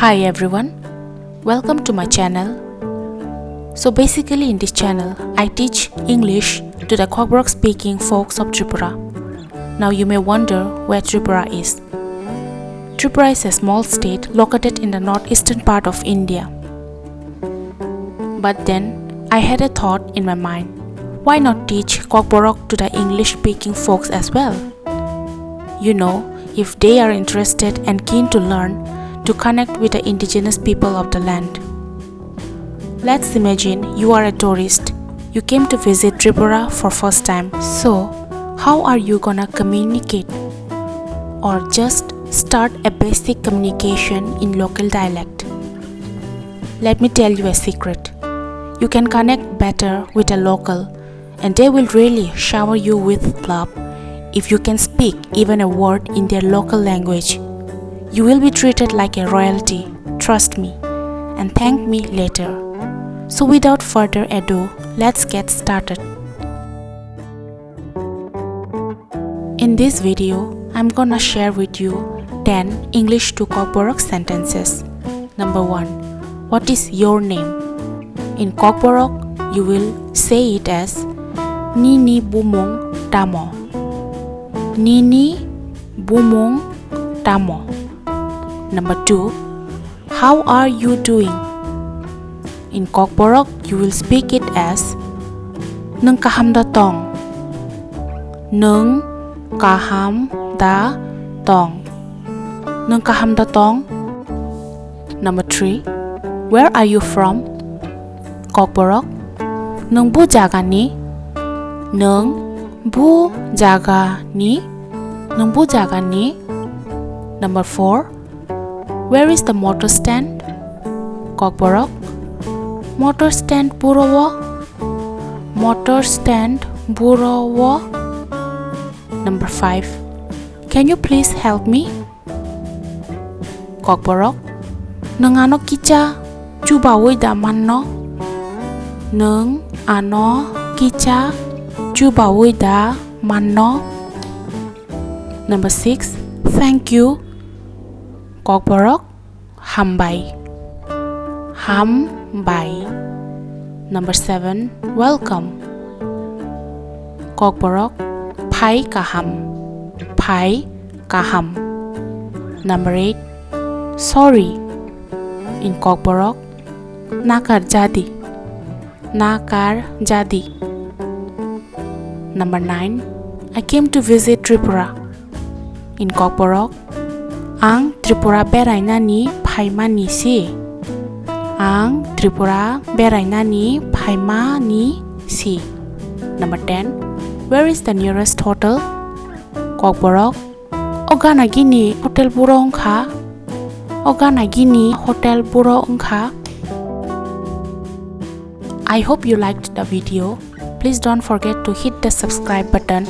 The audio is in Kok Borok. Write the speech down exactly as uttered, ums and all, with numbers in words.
Hi everyone, welcome to my channel. So basically in this channel, I teach English to the Kokborok speaking folks of Tripura. Now you may wonder where Tripura is. Tripura is a small state located in the northeastern part of India. But then I had a thought in my mind, why not teach Kokborok to the English speaking folks as well? You know, if they are interested and keen to learn, to connect with the indigenous people of the land. Let's imagine you are a tourist. You came to visit Tripura for first time. So, how are you gonna communicate? Or just start a basic communication in local dialect. Let me tell you a secret. You can connect better with a local, and they will really shower you with love if you can speak even a word in their local language. You will be treated like a royalty, trust me, and thank me later. So without further ado, let's get started. In this video, I'm gonna share with you ten English to Kokborok sentences. Number one, what is your name? In Kokborok, you will say it as Nini bumung tamo. Nini bumung tamo. Number two, how are you doing? In Kokborok, you will speak it as Nwng kaham da tong? Nwng kaham da tong? Nwng kaham da tong? Number three, where are you from? Kokborok, nwng bu jaga ni? Nwng bu jaga ni? Nwng bu jaga ni? Number four, where is the motor stand? Kokborok, motor stand buro o? Motor stand buro o? Number five, can you please help me? Kokborok, nwng ano kisa chubawi da manno? Nwng ano kisa chubawi da manno? Number six, thank you. Kokborok, hambai. Hambai. Number seven, welcome. Kokborok, phai kaham. Phai kaham. Number eight, sorry. In Kokborok, nakar jadi. Nakar jadi. Number nine, I came to visit Tripura. In Kokborok, ang Tripura berainani phaimani si. Ang Tripura berainani phaimani si. Number ten, where is the nearest hotel? Kokborok, o gana gini hotel buro wngkha? O gana gini hotel buro wngkha? I hope you liked the video. Please don't forget to hit the subscribe button